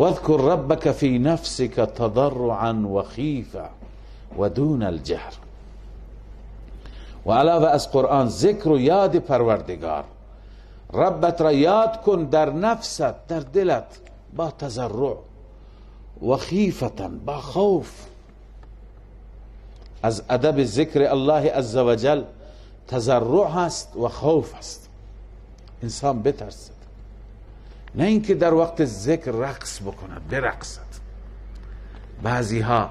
واذكر ربك في نفسك تضرعا وخیفة و دون الجهر. و علاوه از قرآن ذکر و یاد پروردگار، ربت را یاد کن در نفست، در دلت، با تضرع و خیفتا، با خوف. از ادب ذکر الله عزوجل تضرع هست و خوف هست. انسان بترسد، نه اینکه در وقت ذکر رقص بکند، برقصد. بعضی ها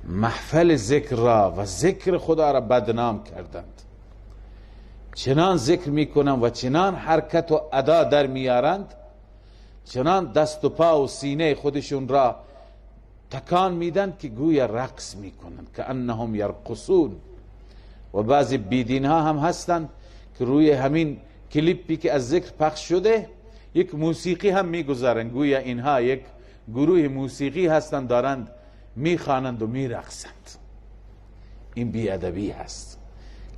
محفل ذکر را و ذکر خدا را بدنام کردند، چنان ذکر میکنند و چنان حرکت و ادا در میارند، چنان دست و پا و سینه خودشون را تکان میدن که گویا رقص میکنند، که انهم یرقصون. و بعضی بیدین ها هم هستند که روی همین کلیپی که از ذکر پخش شده یک موسیقی هم میگذارند، گویا اینها یک گروه موسیقی هستند، دارند میخوانند و میرقصند. این بیادبی هست.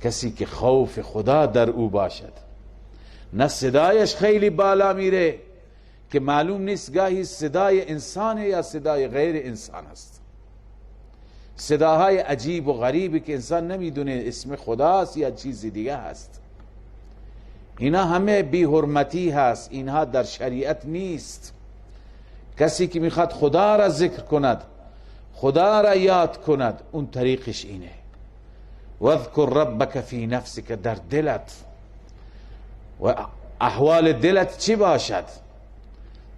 کسی که خوف خدا در او باشد، نه صدایش خیلی بالا میره که معلوم نیست گاهی صدای انسان یا صدای غیر انسان است، صداهای عجیب و غریبی که انسان نمیدونه اسم خداست یا چیز دیگه هست. اینا همه بی حرمتی هست، اینها در شریعت نیست. کسی که میخواد خدا را ذکر کند، خدا را یاد کند، اون طریقش اینه. واذکر ربک فی نفسک، در دلت. و احوال دلت چی باشد؟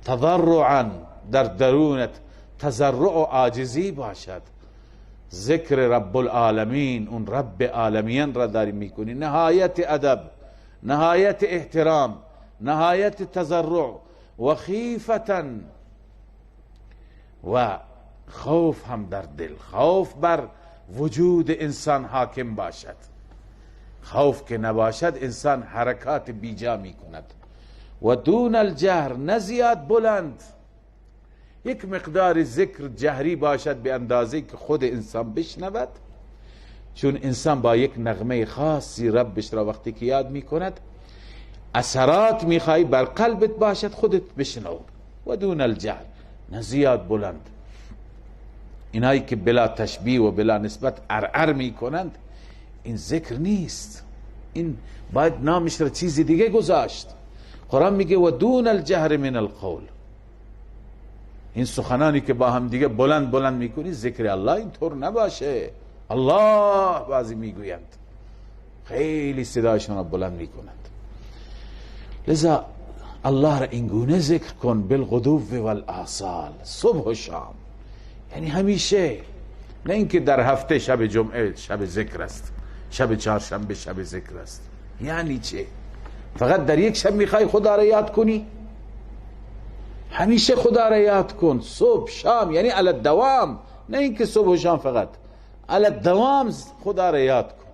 تضرعا، در درونت تضرع و عاجزی باشد. ذکر رب العالمین، اون رب عالمین را داری میکنی، نهایت ادب، نهایت احترام، نهایت تضرع و خیفتا، و خوف هم در دل، خوف بر وجود انسان حاکم باشد. خوف که نباشد انسان حرکات بیجا میکند. و دون الجهر، نه زیاد بلند، یک مقدار ذکر جهری باشد به اندازه که خود انسان بشنود، چون انسان با یک نغمه خاصی ربش را وقتی که یاد میکند اثرات میخوای بر قلبت باشد، خودت بشنو. و دون الجهر، نه زیاد بلند. اینایی که بلا تشبیه و بلا نسبت ارعر میکنند، این ذکر نیست، این باید نامش را چیزی دیگه گذاشت. قرآن میگه و دون الجهر من القول. این سخنانی که با هم دیگه بلند بلند میکنی، ذکر الله اینطور نباشه. الله بعضی میگویند، خیلی صدایشان را بلند میکنند. لذا الله را اینگونه ذکر کن، بالغدو والآصال، صبح و شام، یعنی همیشه، نه اینکه در هفته شب جمعه شب ذکر است، شب چهارشنبه شب ذکر است. یعنی چه؟ فقط در یک شب میخوای خدا را یاد کنی؟ همیشه خدا را یاد کن، صبح شام، یعنی علی الدوام، نه اینکه صبح و شام فقط، علی الدوام خدا را یاد کن.